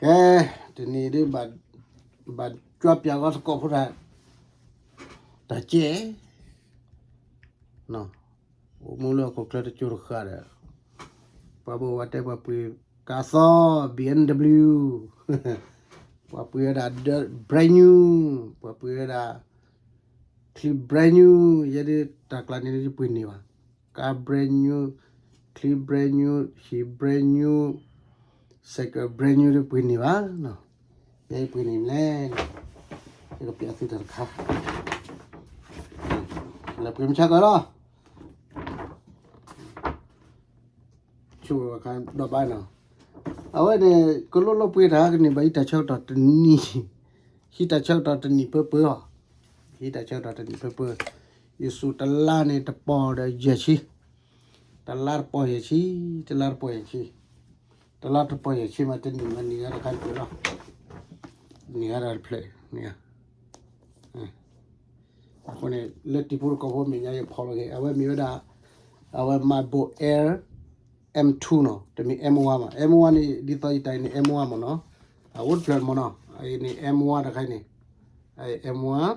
ကဲ, တနံၤဒ် ဘၣ်ကွၢ်ပၠးဂီၢ်သကိးဖိတၢ်, တၢ်ကဲ, အိၣ်မူလၢဟီၣ်ခိၣ်ချၢတစိၤတဃၣ်ဒီး, ပှၤဘိးဝဲတဲပှၤပှ့ၤကါသီ B M W, ပှၤပှ့ၤဝဲဒၣ် brand new, ပှၤပှ့ၤဝဲဒၣ် ချံ brand new, ယဲဒ်တၢ်ကျါန့ၣ် ယပှ့ၤန့ၢ်ဘၣ်, ကါ brand new, ချံ brand new, ဟံၣ် brand new, စဲးကၢး brand new ဒ်ပှ့ၤန့ၢ်ဘၣ်, ယဲယပှ့ၤန့ၢ်လဲၣ်, ယကပျးသုတၢ်တခါ, လၢပှ့ၤမုၢ်ဆါကီးလီၤ. ဆိၣ်ဝဲခါဒီးဘၣ်နီၤ, အဝဲန့ၣ် ကလိၣ်လိၣ်ပှ့ၤတၢ်ကန့ၢ်ဘၣ် ဟံးတၢ်ဆၢကတီၢ်တနံၤ, ဟံးတၢ်ဆၢကတီၢ်တနံၤပၢပၢအီၤ, ဟံးတၢ်ဆၢကတီၢ်တနံၤပၢပၢ, ယစိာ်တလါန့ၣ်တပီၢ်ဒီးယဲၢ်ဆံ, တလါတပီၢ်ယဲၢ်ဆံ, တလါတပီၢ်ယဲၢ်ဆံ, တလါတပီၢ်ယဲၢ်ဆံမး တနံၤမးနံၤဂၤတခါန့ၣ်လီၤ, နံၤဂၤတဖျၢၣ်န့ၣ် အဃိန့ၣ် လၢတံၤဖိသကိးဖိမဲာ်ညါယဖီၣ်လီၤက့ၤ အဝဲမ့ၢ်ဝဲဒၣ် အဝဲ MacBook Air M two နီၤ, တမ့ၢ် M one မး, M one န့ၣ် ဒ်သိးယတၢ်အံၤန့ၣ် M one မးနီၤ, အအိၣ်တဖျၢၣ်မးနီၤ, အအံၤန့ၣ် M one တခါန့ၣ်, M one,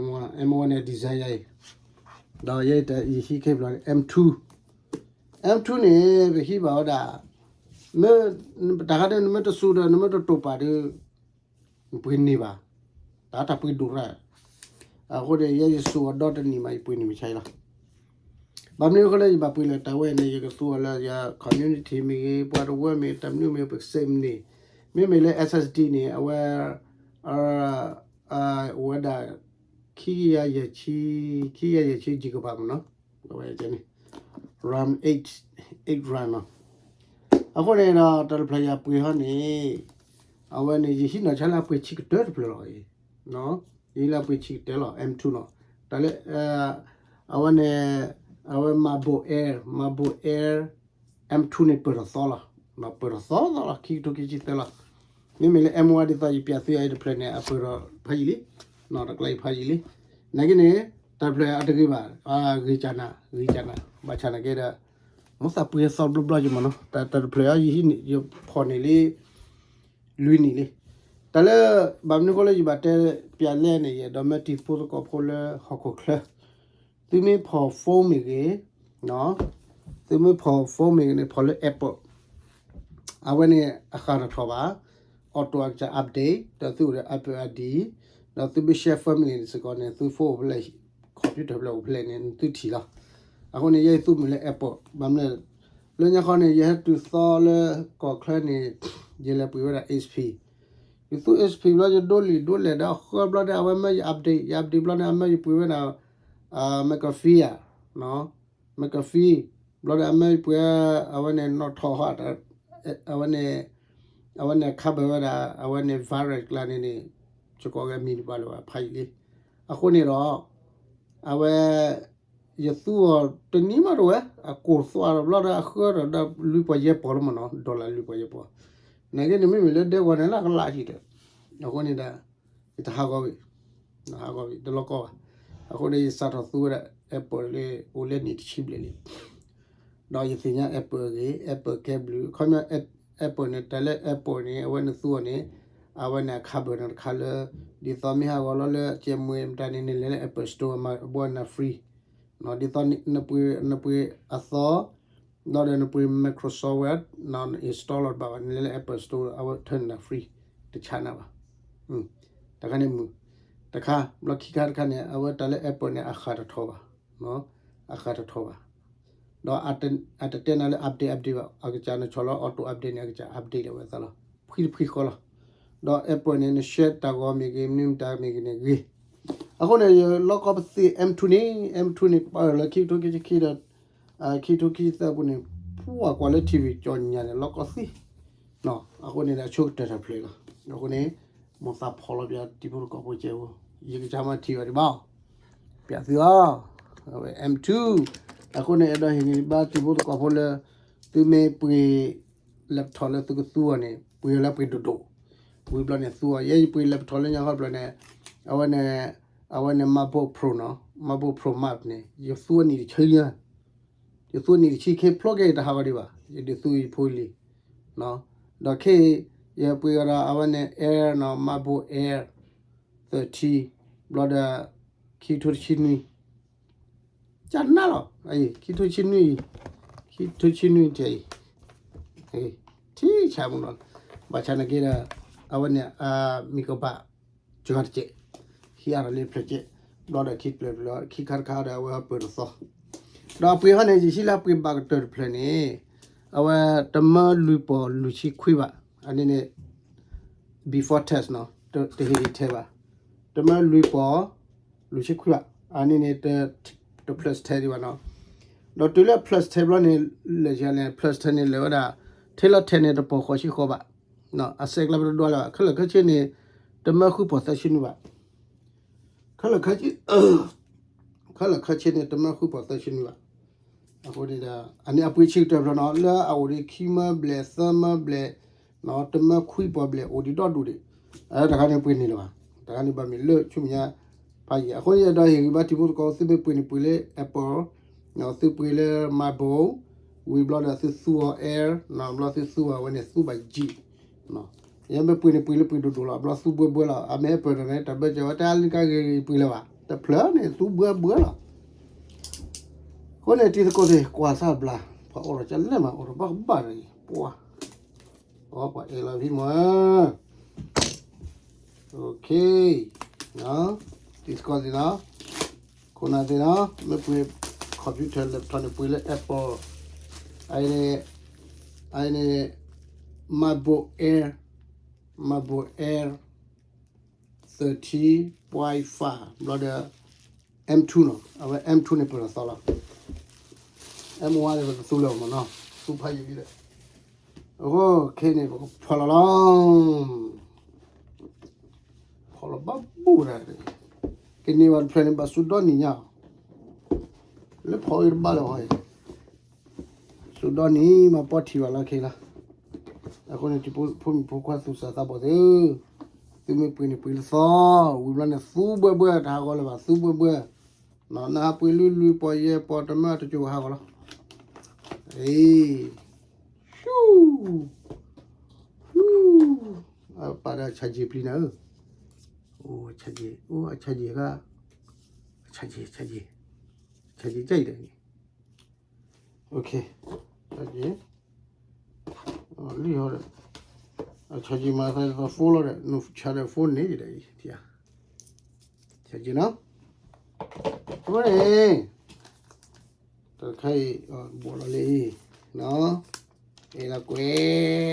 M one န့ၣ် design ယၤအံၤ, ဒီးယဲယဟံးခဲဘျီန့ၣ် M two, M two န့ၣ် ပဟံးဘၣ်ဝဲဒၣ်, မ့ၢ်, တၢ်ခါန့ၣ် နမ့ၢ်တစိာ်ဒီး နမ့ၢ်တတိာ်ပာ်ဒီး နပှ့ၤန့ၢ်ဘၣ်, တၢ်တၢ်ပှ့ၤဒိၣ်ရၣ်, အဃိန့ၣ် ယဲယစိာ်အီၤဒီတနံၤမး ယပှ့ၤန့ၢ်မုၢ်ဆါအံၤလီၤ. ဘၣ်မနုၤအဃိလၢယဘၣ်ပှ့ၤလဲၣ်, တၢ်ဝဲန့ၣ် ယကသူအီၤလၢယ community မ့ၢ်ဂ့ၤ, ပှၤတဝၢမ့ၢ်ဂ့ၤ, တၢ်မနုၤမ့ၢ်ဂ့ၤ ပကစဲးမနုၤ, မ့မ့ၢ်လၢ S S D န့ၣ် အဝဲ အိၣ်ဝဲဒၣ် ခံကယၤယဲၢ်ဆံ, ခံကယၤယဲၢ်ဆံ gigabyte မးနီၤ, အဝဲန့ၣ် RAM eight, eight RAM နီၤ. အဃိန့ၣ်ဒီး တၢ်တဖျၢၣ်ယၤပှ့ၤဟီန့ၣ်, အဝဲန့ၣ် ယဟံးနီၤဆါလၢအပှ့ၤဆံးကတၢၢ်တဖျၢၣ်လီၤ, ယဟံးလၢအပှ့ၤဆံးကတၢၢ်လီၤ M two နီၤ. တၢ်လၢ အဝဲန့ၣ်, အဝဲ MacBook Air, MacBook Air M two န့ၣ် ပၢၢ်ထီၣ်သီလီၤ, ပၢၢ်ထီၣ်သီသီလီၤ, ခံကထိခံဆံသၢလီၤ. မ့မ့ၢ်လၢ M one ဒ်သိးယပျးသုအံၤတဖျၢၣ်န့ၣ် အပၢၢ်ထီၣ်ဖးယံာ်လံ, တကျါအံၤဖးယံာ်လံ. နာ်က့န့ၣ် တၢ်တဖျၢၣ်အတဂ့ၤဘၣ်, ဂ့ၤကၢ်နၤ, ဂ့ၤကၢ်နၤ, ဘၣ်ဆၣ်နာ်က့ဒီး မိၣ်သးပှ့ၤအသီဘျီဘျီက့မးနီၤ, တၢ်တဖျၢၣ်အံၤ ယဟံးန့ၢ် ယဖီၣ်န့ၢ်လံ လွံၢ်နံၣ်လံ. တၢ်လၢ ဘၣ်မနုၤအဃိလၢယဘၣ်တဲပျးလဲၣ်န့ၣ် ယအဲၣ်ဒိးမၢတံၤဖိသကိးဖိလၢဟီၣ်ခိၣ်ချၢ, သုမ့ၢ်ဖီၣ် phone မ့ၢ်ဂ့ၤ, သုမ့ၢ်ဖီၣ် phone မ့ၢ်ဂ့ၤန့ၣ် ဖီၣ်လၢ Apple, အဝဲန့ၣ်အဃၣ်တထီၣ်ဘၣ်, auto အကစၢ် update ဒီးသုအိၣ်ဒီး Apple I D, ဒီးသုမ့ၢ် share family န့ၣ်စ့ၢ်ကီးန့ၣ် သု phone အိၣ်ဖဲလဲၣ်, computer ဖဲလဲၣ်အိၣ်ဖဲလဲၣ်န့ၣ် သုထံၣ်လီၤ. အဃိန့ၣ် ယဲယသူမုၢ်လၢ Apple, ဘၣ်မနုၤလဲၣ်, လၢညါခီန့ၣ် ယဟဲတုၤသီလၢကီၢ်ချၢန့ၣ် ယလဲၤပှ့ၤဝဲဒၣ် H P, ယသူ H P ဘျီ ယဒိလံာ်ဒိလဲၢ်ဒီးအဃၢဘျီန့ၣ် အဝဲမၢယ update, ယ update ဘျီန့ၣ် အမၢယပှ့ၤဝဲဒၣ် McAfee ဧါ, McAfee ဘျီန့ၣ် အမၢယပှ့ၤ အဝဲန့ၣ်နီၣ်ထီၣ်ဟီၣ်, အဝဲန့ၣ်, အဝဲန့ၣ် cover ဝဲဒၣ် အဝဲန့ၣ် virus ကျါန့ၣ်န့ၣ်, ယကိးဂၤမံၤတဘၣ်လၢၤဘၣ် ဖးယံာ်လံ. အဃိန့ၣ်ဒီး အဝဲ ယသူအီၤတနံၤမးတဝဲ, အကိၢ်သွးဒီးဘျီဒီးအဃၢဒီးဒီးလွံၢ်ပီၢ်ယဲၢ်ပီၢ်လီၤမးနီၤ, dollar လွံၢ်ပီၢ်ယဲၢ်ပီၢ်. နာ်က့န့ၣ် မ့မ့ၢ်လၢဒဲကဝီၤန့ၣ်လၢကလးကံၤဒီး, အဃိန့ၣ်ဒီး ယတဟးဂီၤဝံၤ, ဟးဂီၤဝံၤ တလီၢ်ကီဘၣ်. အဃိန့ၣ် ယစးထီၣ်သူဝဲဒၣ် Apple လၢအိၣ်လၢနံၣ်တဆံဘျဲၣ်လံ. ဒီးယသ့ၣ်ညါ Apple အဂ့ၢ်, Apple ကဲဘျုး, ခီပညီ Apple န့ၣ် တၢ်လၢ Apple န့ၣ် အဝဲနသူအီၤန့ၣ် အဝဲန့ၣ်အခါဘၢၣ်န့ၣ်တခါလၢ ဒ်သိးမ့ၢ်ဟးဂီၤလီၤလၢကဲမွဲမတၤန့ၣ် နလဲၤလၢ Apple Store မၤဘှီနၤ free. ဒ်သိးနပှ့ၤ, နပှ့ၤအသီ, ဒီးနပှ့ၤ Microsoft Word န install လီၤတဘၣ်ဘၣ်, နလဲၤလၢ Apple Store အဝဲ turn နၤ free, တဆါနၤဘၣ်. တခါန့ၣ်မုၢ်, တခါ, ဘျီခံခါတခါန့ၣ် အဝဲတၢ်လၢ Apple န့ၣ် အဃၣ်တထီၣ်ဘၣ်, အဃၣ်တထီၣ်ဘၣ်. ဒီးအတတဲနၤလၢ update update ဘၣ်, အကစၢ်နဆီၣ်လီၤ auto update န့ၣ် အကစၢ် update လီၤဝဲသးလီၤ, ဖှံတဖှံဃီလီၤ. ဒီး Apple န့ၣ် န share တၢ်ဂီၤမ့ၢ်ဂ့ၤ မနုၤမတၤမ့ၢ်ဂ့ၤန့ၣ်ဂ့ၤ. အဃိန့ၣ် ယလီၢ်ကီပသ့ၣ် M two န့ၣ်, M two န့ၣ် ပာ်လၢခံကထိခံဆံခံဒီး ခံကထိခံဆံသၢအပူၤန့ၣ် ဖှူအကွၢ်လၢ ထံၣ်ဝံၤ ကၠီညါန့ၣ် လီၢ်ကီသ့. အဃိန့ၣ်ဒီး အဆိကတၢၢ်တၢ်ဖျဲးလီၤ. အဃိန့ၣ် မိၢ်သးဖီၣ်လီၤပျးတံၤဖိသကိးဖိကဲဧိၤ, ယကစၢ်မၤထံၣ်ဘၣ်ဒံးဘၣ်, ပျးသုအီၤ, အဝဲ M two. အဃိန့ၣ် အဲၣ်ဒိးဟ့ၣ်ဂံၢ်ဘါတံၤဖိသကိးဖိလၢ သုမ့ၢ်ပှ့ၤ laptop လၢသုကသူအီၤန့ၣ် ပှ့ၤအီၤလၢပှ့ၤဒိၣ်ဒိၣ်, ဝံၤဘျီန့ၣ်သူအီၤ, ယဲယပှ့ၤ laptop လၢညါခီတဖျၢၣ်န့ၣ် အဝဲန့ၣ်, အဝဲန့ၣ် MacBook Pro နီၤ, MacBook Pro Max န့ၣ် ယသူအနံၣ်တဆံညါ, ယသူအနံၣ်တဆံ ခဲဖျိကဲ ယတဟးဂီၤဒံးဘၣ်, ယဒုးသူယဖိလံၤ, ဒီးခဲအံၤ ယပှ့ၤကဒီးအဝဲန့ၣ် Air နီၤ MacBook Air thirteen ဘျီဒီး ခံထိတဆံနွံ ကနၣ်လီၤ, ခံထိဆံနွံအံၤ, ခံထိဆံနွံတအံၤ, ထံဆးမူနီၤ, ဘၣ်ဆၣ်နာ်က့ဒီး အဝဲန့ၣ် မံၤကဘၣ် စှၤတကဲး, ခံအါထီၣ်လၢဖျၢၣ်ကဲး, ဘျီဒီးခံဖျၢၣ်ဖျၢၣ် ခံခါတခါဒီးအဝဲပၢၢ်တသီ, ဒီးအပှ့ၤဟီန့ၣ် ယဟံးလၢပှ့ၤဘၣ်ကတၢၢ်တဖျၢၣ်န့ၣ်, အဝဲတမၢလွံၢ်ပီၢ်လွံၢ်ဆံခွံဘၣ်, အန့ၣ်န့ၣ် before tax နီၤ, တဟ့ၣ်ထဲဘၣ်, တမၢလွံၢ်ပီၢ် လွံၢ်ဆံခွံဘၣ်, အန့ၣ်န့ၣ် တ plus tax ဒံးဘၣ်နီၤ, ဒီးတုၤလၢ plus tax ဘျီန့ၣ် လဲၤလဲၤ plus tax န့ၣ် လဲၤဝဲဒၣ် ထဲလီၤထဲန့ၣ် တပီၢ်ဃိးဆံဃိးဘၣ်, အစဲးကျါပတဒွးလၢၤဘၣ်, ခဲလၢာ်ခဲဆ့န့ၣ် တမၢဃုပီၢ်သၢဆံနွံဘၣ်, ခဲလၢာ်ခဲဆ့ ခဲလၢာ်ခဲဆ့န့ၣ် တမၢဃုပီၢ်သၢဆံနွံဘၣ်, အဃိန့ၣ်ဒီး အန့ၣ်အပှ့ၤဆံးကတၢၢ်ဖျၢၣ်နီၤ, လၢအအိၣ်ဒီးခံမၢဘျဲၣ်သၢမၢဘျဲၣ်, တမၢခွံပီၢ်ဘျဲၣ်အိၣ်ဒံးဒီဒူၣ်ဒံး, တခါန့ၣ်ပှ့ၤန့ၢ်လၢၤဘၣ်, တခါန့ၣ်ဘၣ်မ့ၢ်လၢဆူမဲာ်ညါဖးယံၤ, အဃိန့ၣ်ဒီးဟ့ၣ်ဂံၢ်ဘါတံၤဖိသကိး သုမ့ၢ်ပှ့ၤန့ၣ်ပှ့ၤလၢ Apple, သုပှ့ၤလၢ MacBook, ဝံၤဘျီဒီးသုသူအီၤ Air, ဘျီသုသူအီၤဝဲန့ၣ်သူဘၣ်ယံာ် ယမ့ၢ်ပှ့ၤန့ၣ်ပှ့ၤလၢပှ့ၤဒိၣ်ဒိၣ်လီၤ, ဘျီသူဘှဲဘှဲလီၤ, အမ့ၢ် Apple ဒီးန့ၣ် တၢ်ဘၢကဲဝဲတၢ်လံကါဂ့ၤဂ့ၤပှ့ၤလၢၤဘၣ်, တဖျၢၣ်န့ၣ်သူဘှဲဘှဲလီၤ, အဃိန့ၣ်တံၤသကိးသ့ၣ် ကွၢ်စၢ်ဘျါ, ပှၤအိၣ်ဒီးကလဲၣ်မး အိၣ်ဒီးဘၣ်ကဘၣ်ဒီးအံၤ, ပှၤ ပှၤအဲၣ်လီၤဖံမး, OK, တံၤသကိးသ့ၣ်နီၤ, ခိၣ်နၢ်သ့ၣ်နီၤ, မ့ၢ်ပှ့ၤ computer laptop န့ၣ် ပှ့ၤလၢ Apple, အန့ၣ် အန့ၣ် MacBook Air, MacBook Air thirteen point five ဘျီဒီး M two နီၤ, အဝဲ M two န့ၣ်ပၢၢ်လီၤသီလီၤ, M one န့ၣ်ပကသူလၢၤမးနီၤ, သူဖးယံာ်လံဒီး, OK န့ၣ် ပကဖီၣ်လီၤလီၤ, ဖီၣ်လီၤဘၣ်ဘူၣ်ဒၣ်, ကန့ၢ်ဘၣ်တဖျၢၣ်န့ၣ် ဘၣ်စူၤဒီနံၤညါ, လၢဖီၣ်အံၤတဘၣ်လၢၤဟီ, စူၤဒီနံၤမးပီထံၣ်ဘၣ်လီၤခဲလၢာ်, အဃိန့ၣ် တံၤဖိမုၣ်ဖိခွါသူၣ်စၢ်သးဘီၣ်သ့ၣ်ဧၢ, သုမ့ၢ်ပှ့ၤန့ၣ်ပှ့ၤလၢသီ, ဝံၤဘျီန့ၣ်သူဘှဲဘှဲတဟးဂီၤလၢၤဘၣ်, သူဘှဲဘှဲ, နဟးပှ့ၤလွံၢ်လွံၢ်ပီၢ်ယဲၢ်ပီၢ်တမၢတကိၤဟးဂီၤလီၤ, အ့ ရှူ, ရှူ, ပာ်ဒီးဆၣ်ကၠ့ၣ်ပျံၤနၤဧၢ, အိၣ်ဆၣ်ကၠ့ၣ်, အိၣ်အဆၣ်ကၠ့ၣ်ခါ, ဆၣ်ကၠ့ၣ်, ဆၣ်ကၠ့ၣ်, ဆၣ်ကၠ့ၣ်ကၠၢ်အံၤဒီးန့ၣ်, OK, ဆၣ်ကၠ့ၣ်, လံဟီဒီး, ဆၣ်ကၠ့ၣ်မၤသးသီ phone လီၤဒီး နဆၣ်ဒီး phone န့ၣ်ဒီးအံၤ, ဆၣ်ကၠ့ၣ်နီၤ, အဃိန့ၣ် တခါအံၤ ဘိးလီၤလံ, အ့လီၤကွဲ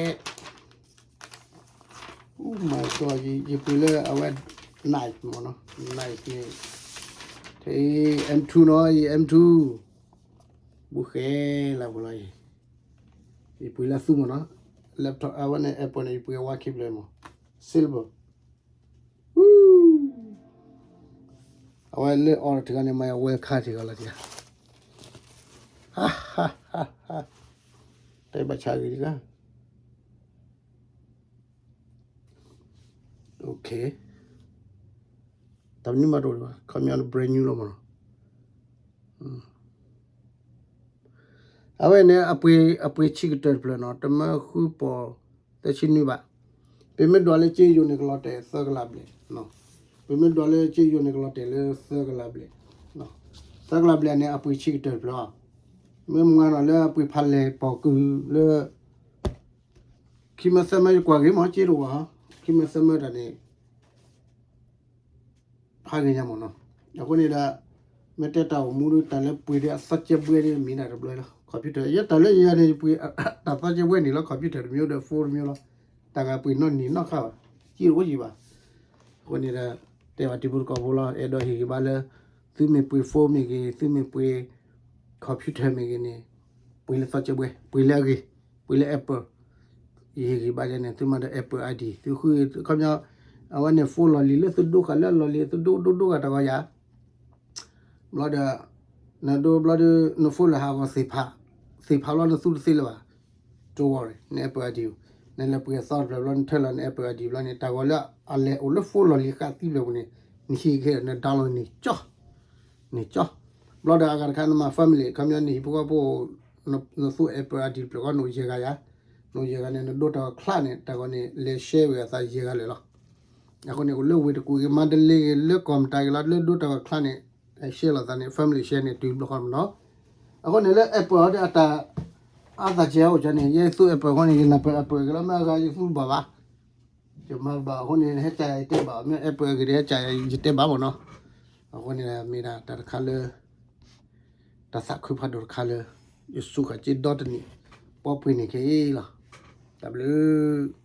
း, မၤကီၢ် ယပှ့ၤလၢအဝဲ nice မ့ၢ်နီၤ, nice န့ၣ်, ထဲ M two နီၤ, ယ M two, ဘူးဃဲလၢ်ဖိလီၤအံၤ, ယပှ့ၤလၢသူမ့ၢ်နီၤ, laptop အဝဲန့ၣ် Apple န့ၣ် ယပှ့ၤအဝဲခံဖျၢၣ်မ့ၢ်, silver အဝဲလၢအီၤတဂၤန့ၣ် မၤအဝဲခါတဂၤလီၤတဂၤ, တဲဘၣ်ဆါဂ့ၤတဂၤ, OK, တမနုၤမးတအိၣ်ဘၣ်, ခီပညီ brand new လီၤမးနီၤ, အဝဲန့ၣ် အပှ့ၤဆံးကတၢၢ်တဖျၢၣ်နီၤ, တမၢဃုပီၢ်သၢဆံနွံဘၣ်, ပမ့ၢ်ဒွးလၢကၠ့ယိာ်န့ၣ် ကလီၤတဲာ်သၢကလးဘျဲၣ်, ပမ့ၢ်ဒွးလၢကၠ့ယိာ်န့ၣ် ကလီၤတဲာ်လၢသၢကလးဘျဲၣ်, သၢကလးဘျဲၣ်န့ၣ် အပှ့ၤဆံးကတၢၢ်တဖျၢၣ်, မ့ၢ်မနုၤနီၤလၢအပှ့ၤဖးလဲၢ်ပီၢ်ကုၢ်လၢ ခံမၢသၢမၢယကွၢ်ဂ့ၤမး ကၠ့တအိၣ်ဘၣ်, ခံမၢသၢမၢတၢ်န့ၣ် ဖးဂ့ၤညါမးနီၤ, အဃိန့ၣ်ဒီး မ့ၢ်တဲတၢ်အိၣ်မူဒီး တၢ်လၢပှ့ၤဒီးအသီကဲဘှဲန့ၣ်မ့ၢ်ဒၣ်တဘျီလီၤ, computer ယဲတၢ်လၢယၤန့ၣ် ယပှ့ၤတၢ်သီကဲဘှဲန့ၣ်လီၤ, computer တမံၤဒီး phone တမံၤလီၤ, တၢ်ဂၤပှ့ၤနီတနံၤနီတခါဘၣ်, ကၠ့တအိၣ်ကၠ့ဘၣ်, အဃိန့ၣ်ဒီး တဲဘၣ်တံၤဖိသကိးဖိလီၤ, အဲၣ်ဒိးဟ့ၣ်ဂံၢ်ဘါလၢ သုမ့ၢ်ပှ့ၤ phone မ့ၢ်ဂ့ၤ, သုမ့ၢ်ပှ့ၤ computer မ့ၢ်ဂ့ၤန့ၣ်, ပှ့ၤလၢသီကဲဘှဲ, ပှ့ၤလၢအဂ့ၤ, ပှ့ၤလၢ Apple, ယဟ့ၣ်ဂံၢ်ဘါယဲန့ၣ် သုမၤဒီး Apple I D, သုဃုခီပညီ, အဝဲန့ၣ် phone လီၢ်လံၤလၢသုဒိဃာ်လၢအလီၢ်လံၤ သုဒိဒိဒိဃာ်တၢ်ဂီၤယၤ ဘျီဒီး နဒိဘျီဒီး န phone လၢဟးဂီၤသ့ၣ်ဖး, သ့ၣ်ဖးလီၤနသူတသ့လၢၤဘၣ်, တဝီန့ၣ် န Apple I D, နလဲၤပှ့ၤအသီတဖျၢၣ်ဘျီ နထၢလီၤန Apple I D ဘျီန့ၣ် တၢ်ဂီၤလၢအလဲၤအိၣ်လၢ phone လီၢ်လံၤဃာ်သံဖျၢၣ်ပူၤန့ၣ် နဟံးခဲဒီး န download န့ၣ်ကၠီ, န့ၣ်ကၠီ, ဘျီဒီးအဂၤတခါ နမၤ family ခီပညီ နဟံၣ်ဖိဃီဖိ နသူ Apple I D တဖျၢၣ်ဃီ နအိၣ်ယဲၢ်ဂၤယၤ, ယဲၢ်ဂၤန့ၣ် နဒိတၢ်ဂီၤချါန့ၣ် တၢ်ဂီၤန့ၣ် လဲၤ share ဝဲအသးယဲၢ်ဂၤလၢာ်လီၤ. အဃိန့ၣ် အိၣ်လၢဝ့ၢ်တကူၣ်ဂ့ၤ မါဒလ့ဂ့ၤ လၢကီၢ်မတၤဂ့ၤလီၤ လၢဒိတၢ်ဂီၤချါန့ၣ် share လိာ်သးန့ၣ် family share န့ၣ် တုၤဘျီဃီမနီၤ. အဃိန့ၣ်လၢ Apple အီၤဒီးအတၢ် အါသးကဲအိၣ်ကန့ၣ် ယဲယသူ Apple အဃိန့ၣ် ယနၢ်ပၢၢ် Apple က့ၤလီၤ မ့ၢ်အဂၤယသူတဘၣ်ဘၣ်. ယမၤတဘၣ်အဃိန့ၣ် ဟဲကၢ်ယၤယတဲဘၣ် မ့ၢ် Apple အဂ့ၤဒီးဟဲကၢ်ယၤယတဲဘၣ်မနီၤ. အဃိန့ၣ် မ့ၢ်ဒၣ်တၢ်တခါလၢ တၢ်သးခုဖးဒိၣ်တခါလၢ ယစူးဃာ်က့ဒီတနံၣ် ပီပှ့ၤန့ၣ်ခဲအံၤလီၤ. တၢ်ဘျုး